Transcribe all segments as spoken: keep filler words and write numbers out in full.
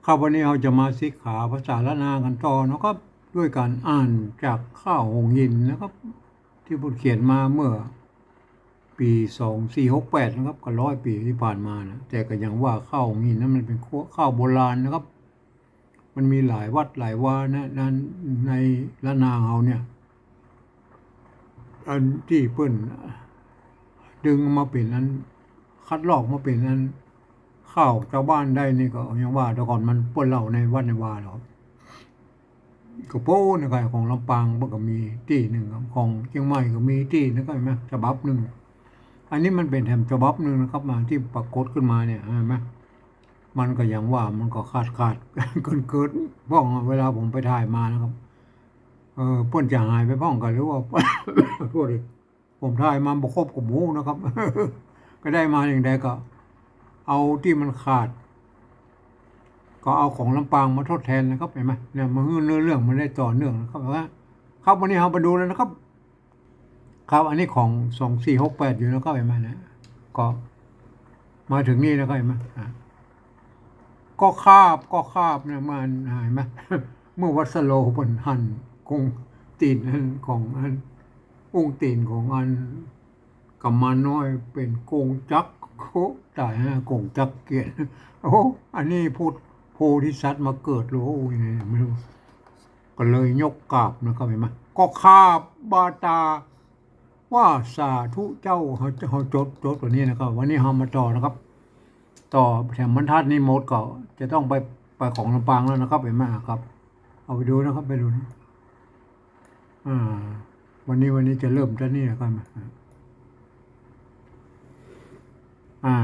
ครับ วันนี้เฮาจะมาศึกษาภาษาล้านนากั๋นต่อนะครับ ด้วยก๋านอ่านจากข้าวหงส์หินนะครับ ตี้เปิ้นเขียนมาเมื่อปี๋สองสี่หกแปดนะครับ ก็ร้อยปี๋ตี้ผ่านมานะ แต่ก็ยังว่าข้าวหงส์หินนั้นมันเป๋นข้าวโบราณนะครับ มันมีหลายวัดหลายวานะ ใน ในล้านนาเฮาเนี่ย อันตี้เปิ้นดึงมาเป๋นอัน คัดลอกมาเป๋นอัน ข้าวจาวบ้านได้นี่ก็ยังว่า แต่ก่อนมันเปิ้นเล่าในวัดในวาเฮา ก็โป๊ะนะครับ ของลำปางเปิ้นก็มีตี้นึ่งครับ ของเจียงใหม่ก็มีตี้นึ่งครับ หันก่อ ฉบับนึ่ง อันนี้มันเป๋นแถมฉบับนึ่งนะครับ มาตี้ปรากฏขึ้นมาเนี่ย หันก่อ มันก็ยังว่ามันก็ขาดๆ เกินๆ เพราะเวลาผมไปถ่ายมานะครับ เออ เปิ้นจะหายไปพ่องกั๋นหรือว่า โทษที ผมถ่ายมาบ่ครบก็บ่ฮู้นะครับ ก็ได้มาอย่างใดก็เอาตี้มันขาด ก็เอาของลำปางมาทดแทนนะครับ หันก่อ เนี่ย มันหื้อเนื้อเรื่องมันได้ต่อเนื่องนะครับ ว่า ครับ วันนี้เฮามาดูแล้วนะครับ ครับ อันนี้ของสองสี่หกแปดอยู่นะครับ หันก่อ เนี่ย ก็มาถึงนี่นะครับ หันก่อ อ่ะ ก็คาบ ก็คาบเนี่ย มัน หันก่อ เมื่อวัสโลเปิ้นหั่นกงตี๋นอันของอัน อุ้งตี๋นของอัน กุมารน้อยเป๋นกงจักร โอ้ ต๋ายฮะ กงจักรเกวียน โอ้ อันนี้พุทธโพธิสัตว์มาเกิดโลก โอ้ย เนี่ย ไม่รู้ ก็เลยยกกราบนะครับ หันก่อ ก็คาบบาตา ว่าสาธุเจ้า เฮา เฮาจด จดตั๋วนี้นะครับ วันนี้เฮามาต่อนะครับ ต่อแถมบรรทัดนี้หมดก็จะต้องไป ไปของลำปางแล้วนะครับ หันก่อ ครับ เอาไปดูนะครับ ไปดูนะ อ่า วันนี้ วันนี้จะเริ่มจากนี่นะครับ อ่า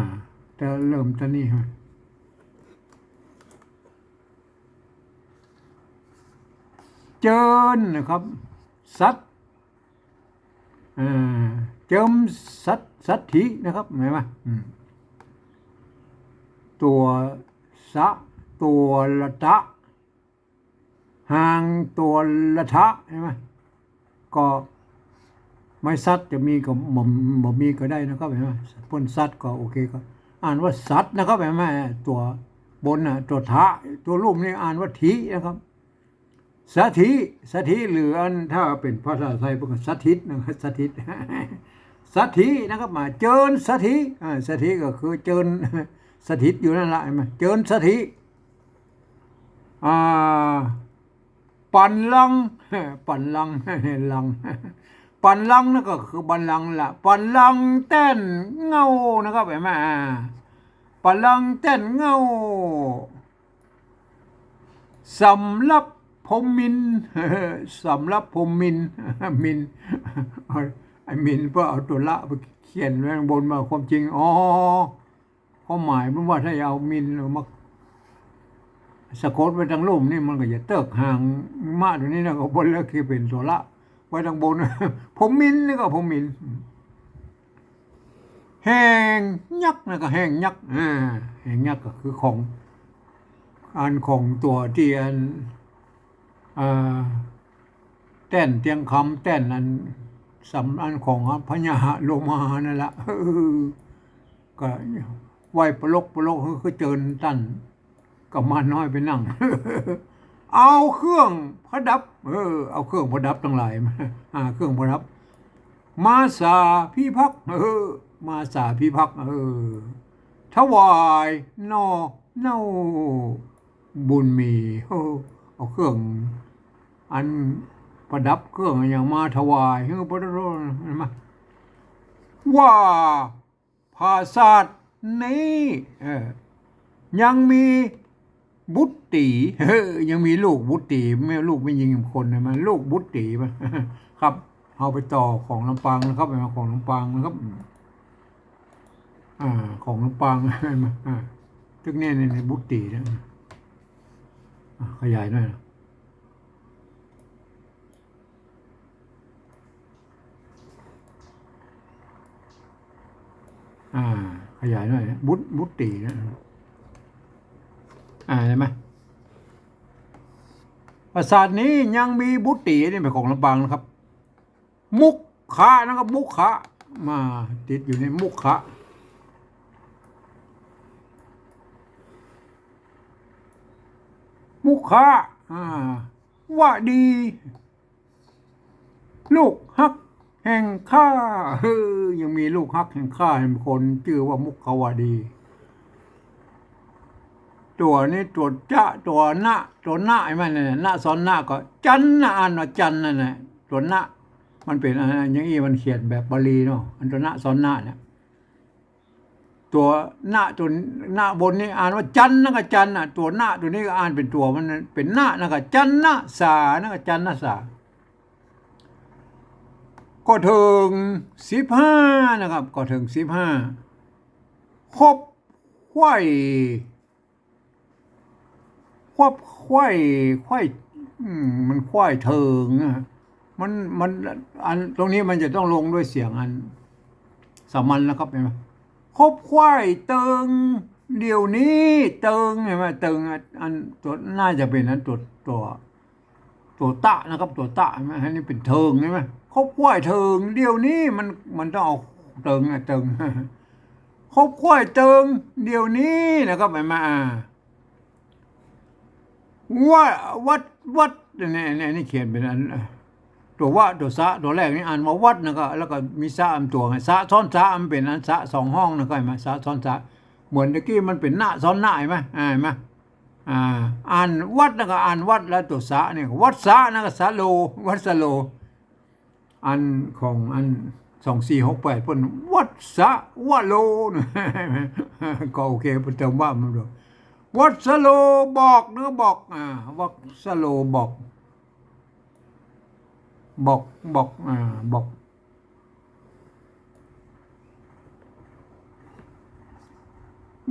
จะเริ่มจากนี่ฮะ เจิญนะครับ สัต อ่า เจิมสัต สัตถินะครับ หันก่อ อืม ตั๋วสะ ตั๋วละตะ หางตั๋วละทะ หันก่อ ก็ไม้สัตจะมีก็บ่ บ่มีก็ได้นะครับ หันก่อ เปิ้นสัตก็โอเค ก็อ่านว่าสัตนะครับ หันก่อ ตั๋วบนน่ะ ตั๋วทะ ตั๋วลุ่มนี่อ่านว่าถินะครับ สัตถิ สัตถิ หรืออันถ้าเป๋นภาษาไทยเปิ้นก็สถิตนะครับ สถิต สัตถินะครับ มาเจิญสัตถิ อ่า สัตถิก็คือเจิญ สถิตอยู่นั่นแหละ หันก่อ เจิญสัตถิ อ่า ปันลังก์ ปันลังก์ ลังก์ ปันลังก์นั่นก็คือบัลลังก์ละ ปันลังก์แต้นเง้านะครับ หันก่อ อ่า ปันลังก์แต้นเง้า สำหรับพรหมินทร์ สำหรับพรหมินทร์ มินทร์ ไอ้มินทร์เปิ้นเอาตั๋วละไปเขียนไว้ข้างบน มาความจริง อ๋อ ความหมายมันว่าถ้าจะเอามินทร์มาสะกดไว้ตางลุ่มนี่ มันก็จะเติกหางมะตั๋วนี้นะ ก็บ่เลือกที่เป๋นตั๋วละไว้ตางบน พรหมินทร์นี่ก็พรหมินทร์ แห่งยักษ์นะ ก็แห่งยักษ์ อ่า แห่งยักษ์ก็คือของ อันของตั๋วตี้อัน อ่า แต้นเตียงคำ แต้นอันสำ อันของพญาโลมานั่นละ เออ ก็ไหว้ปลกปลก คือเจิญต้าน กุมารน้อยไปนั่ง เอาเครื่องประดับ เออ เอาเครื่องประดับตังหลายมา อ่า เครื่องประดับ มาสาพิภักษ์ เออ มาสาพิภักษ์ เออ ถวายหน่อเน้าบุญมี เออ เอาเครื่องอันประดับเครื่องอะหยังมาถวาย เออ หันก่อ ว่า ปราสาทนี้ เออ ยังมีบุตรี เออ ยังมีลูกบุตรี แม่ลูกแม่ญิงคนนะ มันลูกบุตรีมา ครับ เอาไปต่อของลำปางนะครับ เอาของลำปางนะครับ อ่า ของลำปาง อ่า ตึกเนี่ย เนี่ย เนี่ย บุตรีนะ อ่า ขยายหน่อยนะ อ่า ขยายหน่อยนะ บุต บุตรีนะ อ่า เห็นไหม ปราสาทนี้ยังมีบุตรี นี่เป๋นของลำปางนะครับ มุขะนะครับ มุขะ มาติดอยู่ในมุขะ เ มุขะ อ่า วดี ลูกฮักแห่งข้า เออ ยังมีลูกฮักแห่งข้าแห่งคนจื้อว่ามุขวดี ตั๋วนี้ตั๋วจะ ตั๋วนะ ตั๋วนะ หันก่อ นะซ้อนนะ ก็จันนะ อ่านว่าจันนั่นแหละ ตั๋วนะ มันเป๋น อ่า อย่างอี้มันเขียนแบบบาลีเนาะ อันตั๋วนะซ้อนนะเนี่ย ตั๋วนะ ตั๋วนะบนนี้อ่านว่าจันนะ ก็จันนะ ตั๋วนะตั๋วนี้ก็อ่านเป๋นตั๋วมันเป๋นนะนะ ก็จันนะสานะ ก็จันนะสา ข้อเถิงสิบห้านะครับ ข้อเถิงสิบห้า คบไขว้ คบไขว้ ไขว้ อืม มันไขว้เถิงอะ มัน มัน อันตรงนี้มันจะต้องลงด้วยเสียงอันสามัญนะครับ หันก่อ คบไขว้เติง เดี๋ยวนี้ เติง หันก่อ เติง อัน อันตั๋ว น่าจะเป๋นอันตั๋ว ตั๋ว ตั๋วตะนะครับ ตั๋วตะ หันก่อ อันนี้เป๋นเถิง หันก่อ คบไขว้เถิง เดี๋ยวนี้ มัน มันต้องเอาเติงอะ เติง คบไขว้เติง เดี๋ยวนี้นะครับ หันก่อ อ่า วะ วัด วัด เนี่ย เนี่ย นี่เขียนเป๋นอัน ตั๋ววะ ตั๋วสะ ตั๋วแรกนี่อ่านว่าวัดนะ ก็ แล้วก็มีสะอันตั๋วไง สะซ้อนสะ มันเป๋นอันสะสองห้องนะ หันก่อ หันก่อ สะซ้อนสะ เหมือนตะกี้มันเป๋นนะซ้อนนะ หันก่อ อ่า หันก่อ อ่า อ่านวัดนะ ก็อ่านวัด แล้วตั๋วสะเนี่ย วัดสะนะ ก็สะโล วัดสะโล อันของอันสองสี่หกแปด เปิ้นวัดสะวะโลนะ ก็โอเค เปิ้นเติมวะมาด้วย วัดสะโลบอกนะ บอก อ่า วัดสะโลบอก บอก บอก อ่า บอก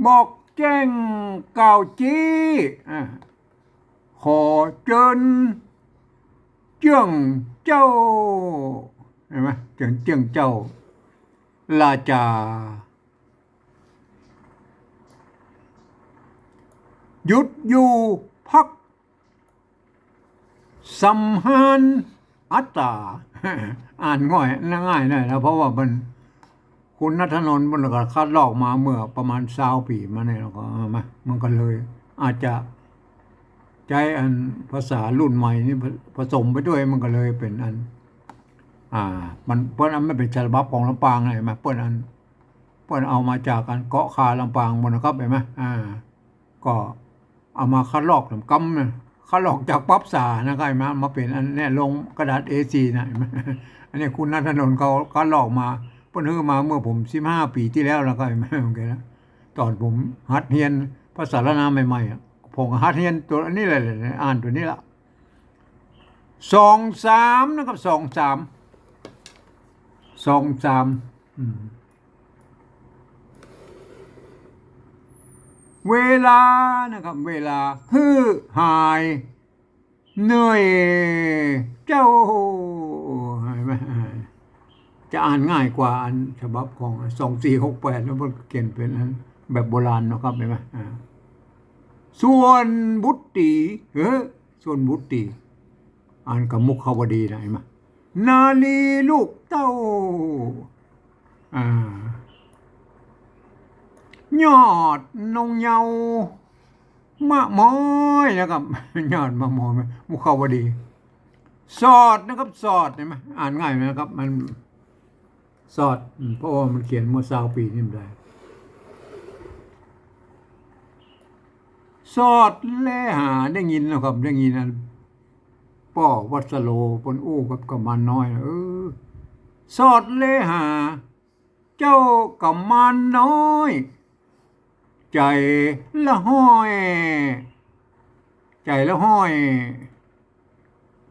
บอกแจ้งกล่าวจี้ อ่า ขอเจิญเจื้องเจ้า หันก่อ เจิญเจื้องเจ้า ราชา หยุดอยู่พัก สำราญอัตต๋า อ่านง่อย ง่ายหน่อยนะ เพราะว่ามัน คุณณัฐนนท์มันก็คัดลอกมาเมื่อประมาณซาวปี๋มาเนี่ย แล้วก็ เออ มา มันก็เลยอาจจะใจ๊อันภาษารุ่นใหม่นี่ผสมไปด้วย มันก็เลยเป๋นอัน อ่า มัน เปิ้นอันมันเป๋นฉบับของลำปางไง มา เปิ้นอัน เปิ้นเอามาจากอันเกาะคาลำปางหมดนะครับ หันก่อ อ่า ก็เอามาคัดลอกนำกำนะ คัดลอกจากปั๊บสานะ ก็หันก่อ มาเป๋นอันเนี่ย ลงกระดาษ เอสี่ นะ หันก่อ อันนี้คุณณัฐนนท์เขาคัดลอกมา เปิ้นหื้อมาเมื่อผมสิบห้าปี๋ตี้แล้ว แล้วก็หันก่อ โอเคนะ ต๋อนผมหัดเฮียนภาษาล้านนาใหม่ๆ อะ ผมก็หัดเฮียนตั๋วอันนี้แหละ อ่านตั๋วนี้ละ สองสาม นะครับ สองสาม สองสาม อืม เวลานะครับ เวลาหื้อหายเหนื่อยเจ้า หันก่อ จะอ่านง่ายกว่าอันฉบับของสองสี่หกแปด แล้วมันเขียนเป๋นอันแบบโบราณนะครับ หันก่อ อ่า ส่วนบุตรี๋ เฮ้อ ส่วนบุตรี๋ อ่านกับมุขวดีนะ หันก่อ นารีลูกเต้า อ่า ยอดนงเยาว์มะม้อยนะครับ ยอดมะม้อย มุขวดี สอดนะครับ สอด หันก่อ อ่านง่ายนะครับ มัน สอด อืม เพราะว่ามันเขียนเมื่อซาวปี๋นี่บ่ได้ สอดแลหา ได้ยินนะครับ ได้ยินอันป้อวัสโลเปิ้นอู้กับกุมารน้อย เออ สอดแลหา เจ้ากุมารน้อย ใจ๋ละห้อย ใจ๋ละห้อย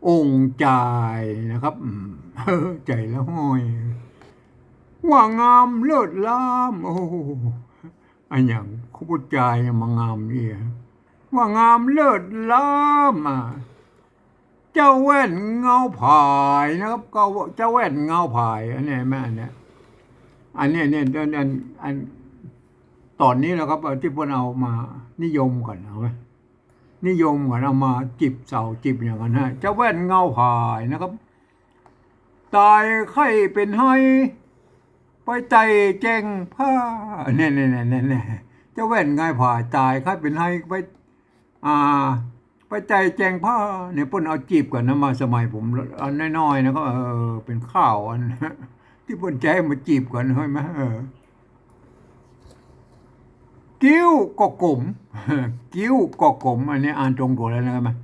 องค์จายนะครับ อืม ใจ๋ละห้อย ว่างามเลิศล้ำ โอ้ อะหยัง คู่ผู้จายมางามนี่ ว่างามเลิศล้ำ อ่ะ เจ้าแว่นเงาผายนะครับ ก็เจ้าแว่นเงาผาย อันนี้แม่น อันเนี้ย อันเนี้ย เนี่ย อัน อัน อัน ต๋อนนี้แหละครับ เอาตี้เปิ้นเอามานิยมกั๋น เอาไหม นิยมกั๋นเอามาจิบเสาจิบหยังกั๋นฮะ เจ้าแว่นเงาผายนะครับ ต๋ายไข้เป๋นไฮ ไปไต่แจ้งผ้า เนี่ย เนี่ย เนี่ย เนี่ย เจ้าแว่นเงาผาย ต๋ายไข้เป๋นไฮ ไป อ่า ไปไต่แจงผ้าเนี่ย เปิ้นเอาจีบกั๋นนะ มาสมัยผมอันน้อยๆ นะ ก็ เออ เป๋นข้าวอัน ตี้เปิ้นใจ๊มาจีบกั๋น หันก่อ เออ กิ้วก็ก๋ม กิ้วก็ก๋ม อันนี้อ่านตรงตั๋วเลยนะ หันก่อ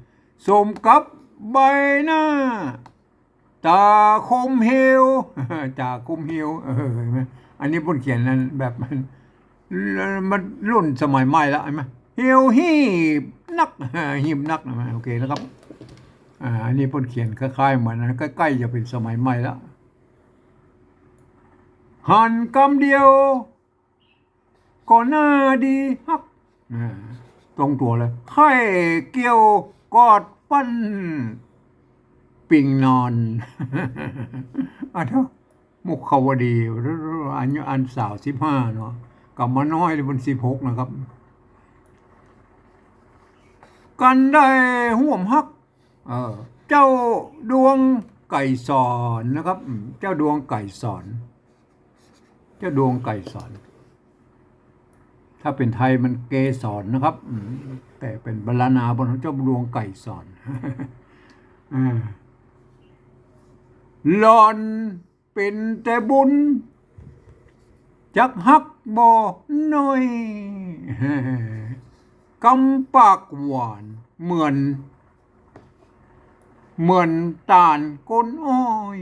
สมกับใบหน้า ต๋าคมเหี่ยว ต๋าคมเหี่ยว เออ หันก่อ อันนี้เปิ้นเขียนนั้นแบบมัน มันรุ่นสมัยใหม่ละ หันก่อ เหี่ยวหีบนัก หีบนัก หันก่อ โอเคนะครับ อ่า อันนี้เปิ้นเขียนคล้ายๆ เหมือนกัน ใก้ๆ จะเป๋นสมัยใหม่ละ หันกำเดียว ก็น่าดีฮัก อ่า ตรงตั๋วเลย ใค่เกี่ยวกอดฟันปิงนอน อ่ะเถอะ มุขวดี อายุอันสาวสิบห้าเนาะ กำมาน้อยเปิ้นสิบหกนะครับ กั๋นได้ฮ่วมฮัก เออ เจ้าดวงไกรสรนะครับ อืม เจ้าดวงไกรสร เจ้าดวงไกรสร ถ้าเป๋นไทยมันเกสรนะครับ อืม แต่เป๋นบรรณาบนเจ้าดวงไกรสร อ่า หล่อนเป๋นแต่บุญ จักฮักบ่น้อย กำปากหวานเหมือน เหมือนตาลก้นอ้อย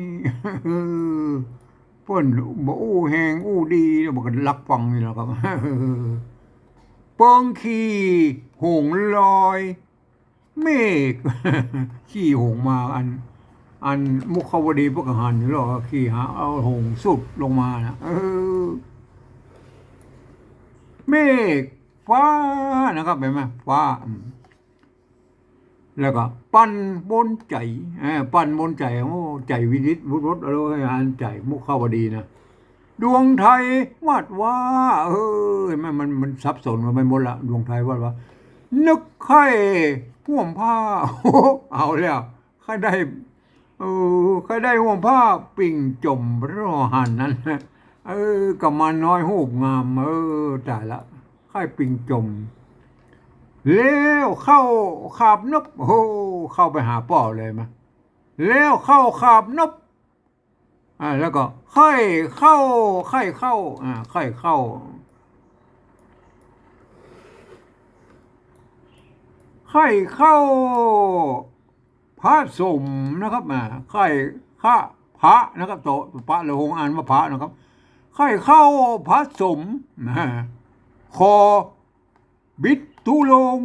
เปิ้นบ่อู้แฮงอู้ดี แล้วบ่ก็ลักฟังนี่แหละครับ เปิงขี่หงส์ลอยเมฆ ขี่หงส์มา อัน อันมุขวดีเปิ้นก็หันอยู่แล้ว ขี่หาเอาหงส์สุดลงมานะ เออ เมฆฟ้านะครับ หันก่อ ฟ้า อืม แล้วก็ปั่นบนใจ๋ เออ ปั่นบนใจ๋ โอ้ ใจ๋วินิจวุฒิ เอาไว้อ่านใจ๋มุขวดีนะ ดวงไทยวาดว่า เออ หันก่อ มัน มันสับสนกั๋นไปหมดละ ดวงไทยวาดว่า นึกใค่ฮ่วมผ้า โอ้ เอาแล้ว ใค่ได้ เออ ใค่ได้ฮ่วมผ้าปิ่งจ๋ม พระโลหันนั้น เออ กำมาน้อยฮูปงาม เออ ต๋ายละ ใค่ปิ่งจ๋ม แล้วเข้าขาบนบ โอ้ เข้าไปหาป้อเลยมะ แล้วเข้าขาบนบ อ่า แล้วก็ใค่เข้า ใค่เข้า อ่า ใค่เข้า ใค่เข้า พระสมนะครับ อ่า ใค่เข้า พระนะครับ โต ปะละหงอ่านว่าพระนะครับ ใค่เข้าพระสม นะ ขอบิดทุลง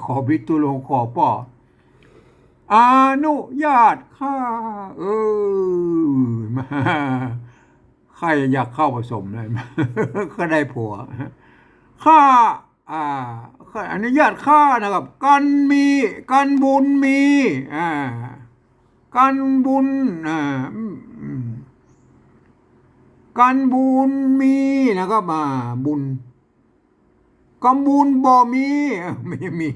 ขอบิดทุลง ขอป้อ อนุญาตข้า เออ มา ใค่อยากเข้าผสมเลย ก็ได้ผัว ข้า อ่า ข้าอนุญาตข้านะครับ กันมี กันบุญมี อ่า กันบุญ อ่า อืม อืม กันบุญมีนะครับ อ่า บุญ กันบุญบ่มี ไม่มี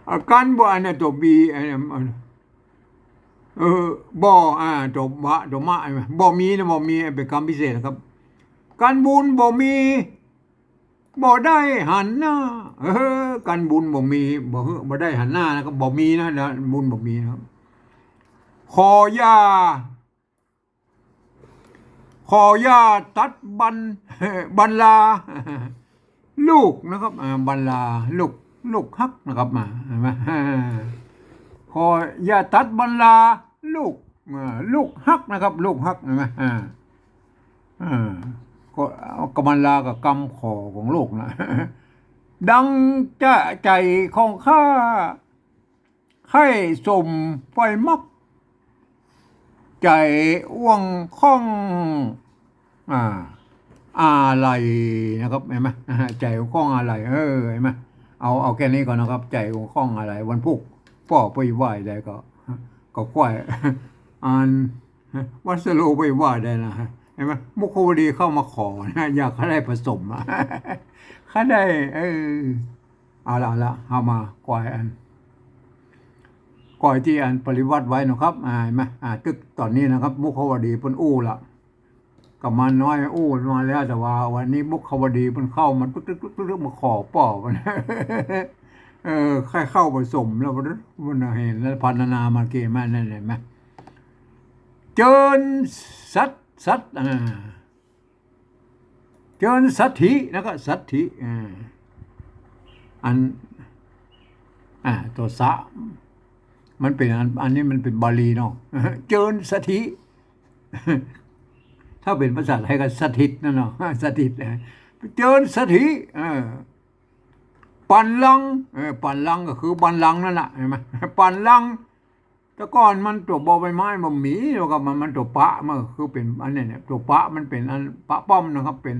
อ่า กันบ่ อันนั้นตัวบี อันนั้น อัน เออ บ่ อ่า ตัวบะ ตัวมะ บ่มีนะ บ่มี เป๋นกำพิเศษนะครับ กันบุญบ่มี บ่ได้หันหน้า เออ กันบุญบ่มี บ่ บ่ได้หันหน้านะครับ บ่มีนะ นะ บุญบ่มีนะครับ ขออย่า ขออย่าตัดบัน บันลา ลูกนะครับ อ่า บันลา ลูก ลูกฮักนะครับ มา หันก่อ ขออย่าตัดบันลา ลูก อ่า ลูกฮักนะครับ ลูกฮัก หันก่อ อ่า อ่า ก็ ก็บันลาก็กำขอของลูกนะ ดังจะใจ๋ของข้า ใค่สมไฟมัก ใจ๋อ่วงข้อง อ่า อาลัยนะครับ หันก่อ ใจ๋อ่วงข้องอาลัย เออ หันก่อ เอา เอาแค่นี้ก่อนนะครับ ใจ๋อ่วงข้องอาลัย วันพุกป้อไปไหว้ได้ก็ ก็ค่อย อ่าน วัสโลไปไหว้ได้นะ หันก่อ มุขวดีเข้ามาขอนะ อยากให้ได้ผสมอะ ใค่ได้ เออ เอาละ เอาละ เอามาก่อยอัน ก่อยตี้อันปริวัติไว้นะครับ อ่า หันก่อ อ่า ตึกต๋อนนี้นะครับ มุขวดีเปิ้นอู้ละ กำมาน้อยอู้มาแล้ว แต่ว่าวันนี้มุขวดีเปิ้นเข้ามาตึกๆๆๆ มาขอป้อมัน เออ ใค่เข้าผสมแล้ว มันเห็นแล้ว พรรณนามาเกณฑ์มานั่น หันก่อ เจิญสัตย์ สัตย์ อ่า เจิญสัตถิ แล้วก็สัตถิ อ่า อัน อ่า ตั๋วสะ มันเป๋นอัน อันนี้มันเป๋นบาลีเนาะ เจิญสัตถิ ถ้าเป๋นภาษาไทยก็สถิตนั่นเนาะ สถิตนะ เจิญสัตถิ เออ ปันลัง เออ ปันลังก็คือบัลลังก์นั่นแหละ หันก่อ ปันลัง แต่ก่อนมันตั๋วบอใบไม้บ่มี แล้วก็มัน มันตั๋วปะ มันก็คือเป๋นอันนี้เนี่ย ตั๋วปะมันเป๋นอันปะป้อมนะครับ เป๋น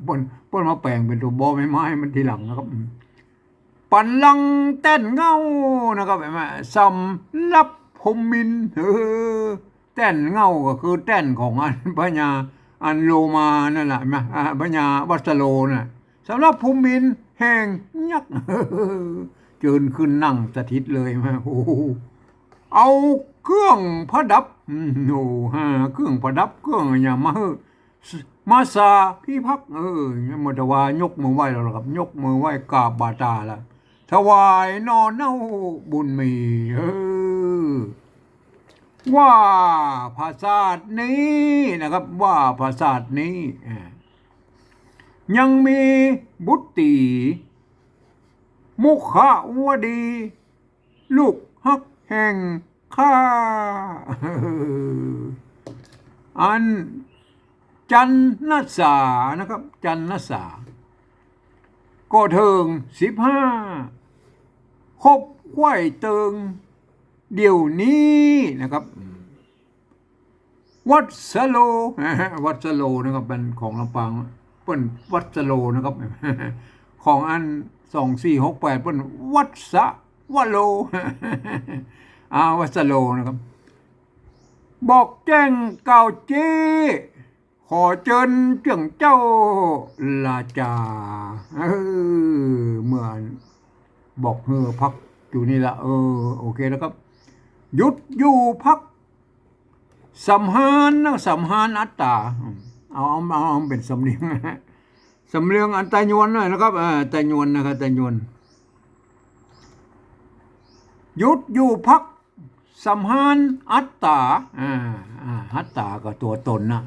เปิ้น เปิ้นมาแป๋งเป๋นตั๋วบอใบไม้มันทีหลังนะครับ อืม ปันลังก์แต้นเหง้านะครับ หันก่อ สำหรับพรหมินทร์ เออ แต้นเหง้าก็คือแต้นของอันพญา อันโลมานั่นแหละ หันก่อ อ่า พญาวัสสโลน่ะ สำหรับพรหมินทร์แห่งยักษ์ เจิญขึ้นนั่งสถิตเลย หันก่อ โอ้โห เอาเครื่องประดับ อืม โอ้ หาเครื่องประดับ เครื่องอะหยังมาหื้อ มาสาพิพักษ์ เออ เมื่อถวายยกมือไหว้แล้วครับ ยกมือไหว้กราบบาทาแล้ว ถวายหน่อเน้าบุญมี เออ ว่าผาสาทนี้นะครับ ว่าผาสาทนี้ อ่า ยังมีบุตรี มุขวดี ลูกฮักแห่งข้า อันจันนสานะครับ จันนสา ก็เถิงสิบห้า คบไขว้เติงเดี๋ยวนี้นะครับ วัสโล วัสโลนะครับ เป๋นของลำปาง เปิ้นวัสโลนะครับ ของอันสองสี่หกแปด เปิ้นวัสวโล อ่า วัสโลนะครับ บอกแจ้งกล่าวเจ๊ ขอเจิญเจื้องเจ้าราชา เออ เมื่อบอกหื้อพักอยู่นี่ละ เออ โอเคแล้วครับ หยุดอยู่พัก สำหานนะ สำหานอัตต๋า อืม เอา เอา เอา เอาเป๋นสำเนียง สำเนียงอันไตยวนหน่อยนะครับ อ่า ไตยวนนะครับ ไตยวน หยุดอยู่พัก สำหานอัตต๋า อ่า อ่า อัตต๋าก็ตั๋วตนนะ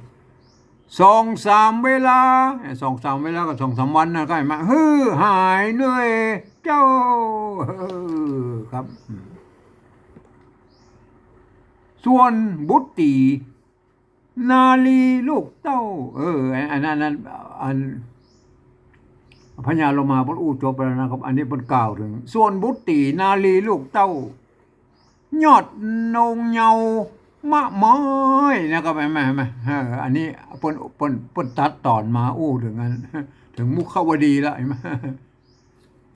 สองสามเวลา สองสามเวลาก็สองสามวันนะ ก็หันก่อ หื้อหายเหนื่อยเจ้า เออ ครับ อืม ส่วนบุตรี นารีลูกเต้า เออ อัน อันนั้น อัน พญาโลมาเปิ้นอู้จบแล้วนะครับ อันนี้เปิ้นกล่าวเถิง ส่วนบุตรีนารีลูกเต้า ยอดนงเยาว์มะม้อยนะครับ หันก่อ หันก่อ เออ อันนี้เปิ้น เปิ้น เปิ้นตัดตอนมาอู้เถิงอัน เถิงมุขวดีละ หันก่อ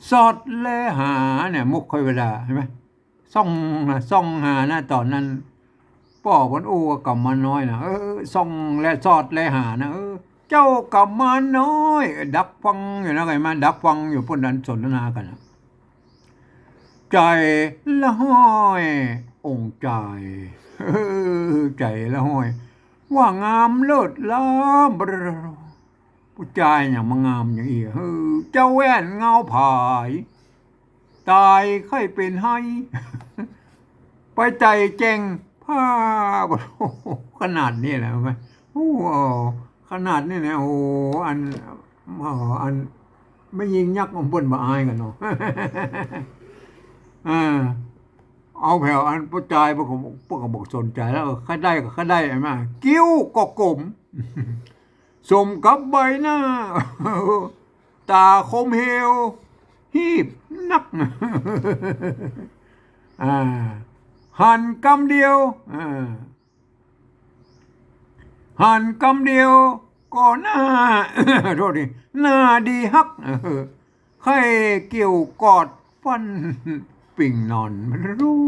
สอดแลหาเนี่ย มุขวดี หันก่อ ส่อง ส่องหานะ ต๋อนนั้น ป้อเปิ้นอู้กับกุมารน้อยนะ เออ ส่องแลสอดแลหานะ เออ เจ้ากุมารน้อย ดักฟังอยู่นะ หันก่อ ดักฟังอยู่ เปิ้นอันสนทนากั๋นนะ ใจ๋ละห้อยองค์จาย เออ ใจ๋ละห้อย ว่างามเลิศล้ำ ผู้จายหยังมางามอย่างอี้ เออ เจ้าแว่นเงาผาย ต๋ายใค่เป๋นไฮ ไปไต่แจ้งผ้า ขนาดนี้แหละ หันก่อ โอ้โห ขนาดนี้นะ โอ้โห อัน อ๋อ อันแม่ญิงยักษ์ของเปิ้นบ่อายกั๋นเนาะ อ่า เอาแผวอันผู้จายเปิ้นก็ เปิ้นก็บ่สนใจ๋แล้ว ใค่ได้ก็ใค่ได้ หันก่อ คิ้วก็กลม สมกับใบหน้า ต๋าคมเหว ฮีบนัก อ่า หันกำเดียว อ่า หันกำเดียวก็หน้า โทษที หน้าดีฮัก เออ ใค่เกี่ยวกอดฟั่นปิ่งนอน มันรู้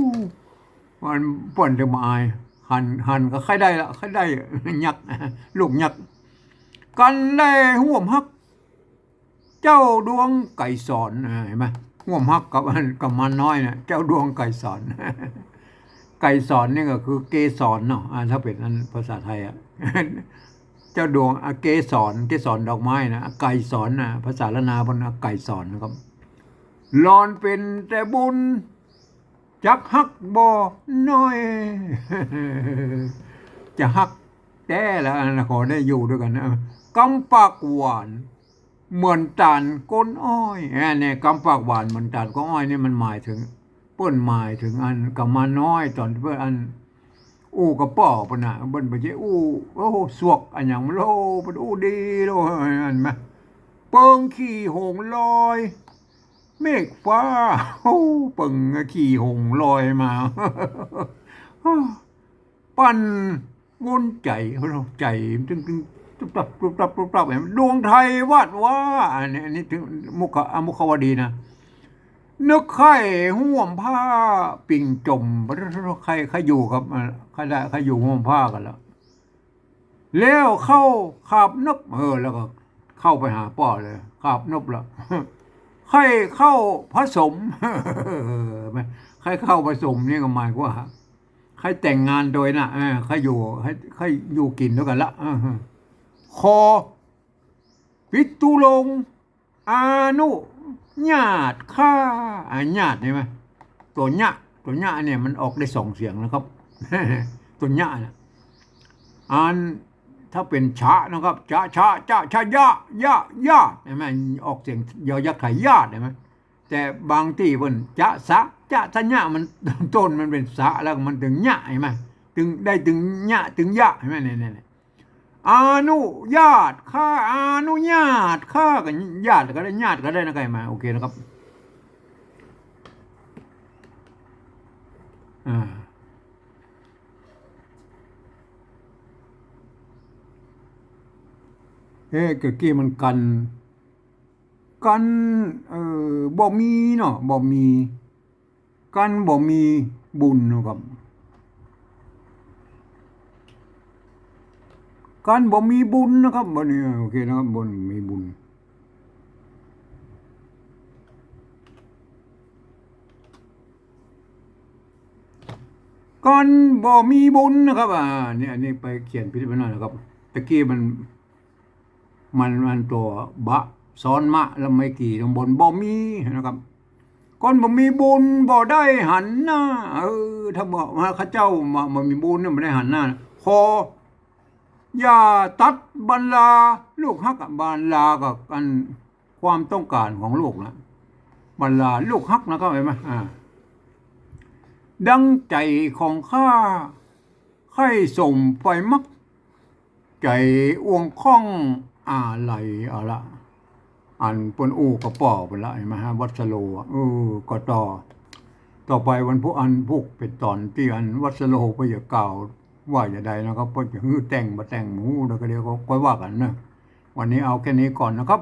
มันเปิ้นจะบ่อาย หัน หันก็ใค่ได้ละ ใค่ได้ ยักษ์ ลูกยักษ์ กันได้ฮ่วมฮัก เจ้าดวงไกรสร อ่า หันก่อ ฮ่วมฮักกับอัน กุมารน้อยนะ เจ้าดวงไกรสร ไกรสรนี่ก็คือเกสรเนาะ อ่า ถ้าเป๋นอันภาษาไทยอะ เจ้าดวง อ่ะ เกสร เกสรดอกไม้นะ ไกรสรนะ ภาษาล้านนาเปิ้นว่าไกรสรนะครับ หล่อนเป๋นแต่บุญ จักฮักบ่น้อย จะฮักแต๊ละนะ ขอได้อยู่ตวยกั๋นนะ กำปากหวาน เหมือนต๋าลก้นอ้อย อ่า เนี่ย กำปากหวานเหมือนต๋าลก้นอ้อยนี่มันหมายเถิง เปิ้นหมายเถิงอันกุมารน้อยต๋อนเปิ้นอัน อู้กระป๋อเปิ้นน่ะ เปิ้นบ่ใจ้อู้ โอ้ สวกอะหยังมันโล เปิ้นอู้ดีโล หันก่อ เปิงขี่หงส์ลอย เมฆฟ้า โอ้ เปิงขี่หงส์ลอยมา ปั่นวนใจ๋ ใจ๋ตึงตึง ตุ๊บตับ ตุ๊บตับ ตุ๊บตับ ดวงไทยวาดว้า อันนี้ อันนี้เถิงมุข อมุขวดีนะ นึกใค่ห่มผ้าปิ่งจ๋ม ใค่ ใค่อยู่กับ อ่า ใค่ได้ ใค่อยู่ห่มผ้ากั๋นละ แล้วเข้าขาบนบ เออ แล้วก็เข้าไปหาป้อเลย ขาบนบละ ใค่เข้าผสม ใค่เข้าผสมนี่ก็หมายความว่า ใค่แต่งงานตวยน่ะ เออ ใค่อยู่ ใค่ ใค่อยู่กิ๋นตวยกั๋นละ เออ ขอ ปิตุรงค์ อนุญาตข้า อนุญาต หันก่อ ตั๋วยะ ตั๋วยะเนี่ยมันออกได้สองเสียงนะครับ ตั๋วยะน่ะ อัน ถ้าเป๋นชะนะครับ ชะ ชะ ชะ ชะ ยะ ยะ ยะ หันก่อ ออกเสียงยอยักษ์ไขยาด หันก่อ แต่บางตี้เปิ้น จะ สะ จะ สะ ยะ มัน ต้นมันเป๋นสะ แล้วมันเถิงยะ หันก่อ เถิงได้เถิงยะ เถิงยะ หันก่อ เนี่ย เนี่ย เนี่ย อนุญาตข้า อนุญาตข้า ก็ญาติก็ได้ ญาติก็ได้นะ ใค่มา โอเคนะครับ อ่า เอ๊ะ เมื่อกี้มันกัน กัน เอ่อ บ่มีเนาะ บ่มี กันบ่มีบุญนะครับ กันบ่มีบุญนะครับ บ่าดนี้ โอเคนะครับ บ่มีบุญ กันบ่มีบุญนะครับ อ่า เนี่ย อันนี้ไปเขียนผิดไปหน่อยนะครับ ตะกี้มัน มัน มันตั๋วบะซ้อนมะ แล้วไม่กี่ตรงบน บ่มีนะครับ คนบ่มีบุญบ่ได้หันหน้า เออ ถ้าบ่ ถ้าเขาเจ้าบ่ บ่มีบุญเนี่ยบ่ได้หันหน้า ขอ อย่าตัดบรรดาลูกฮักอะ บรรดาก็อันความต้องการของลูกนะ บรรดาลูกฮักนะครับ หันก่อ อ่า ดังใจ๋ของข้า ใค่สมใฝ่มัก ใจ๋อ่วงข้องอาลัย เอาละ อันเปิ้นอู้กระป๋อเปิ้นละ หันก่อ วัสโรอะ เออ ก็ต่อ ต่อไปวันพุธ อันพุธเป๋นต๋อนตี้อันวัสโรเปิ้นจะกล่าวว่าจะใดนะครับ เปิ้นจะหื้อแต่งบ่แต่งหมู่ แล้วก็เดี๋ยวก็ค่อยว่ากั๋นนะ วันนี้เอาแค่นี้ก่อนนะครับ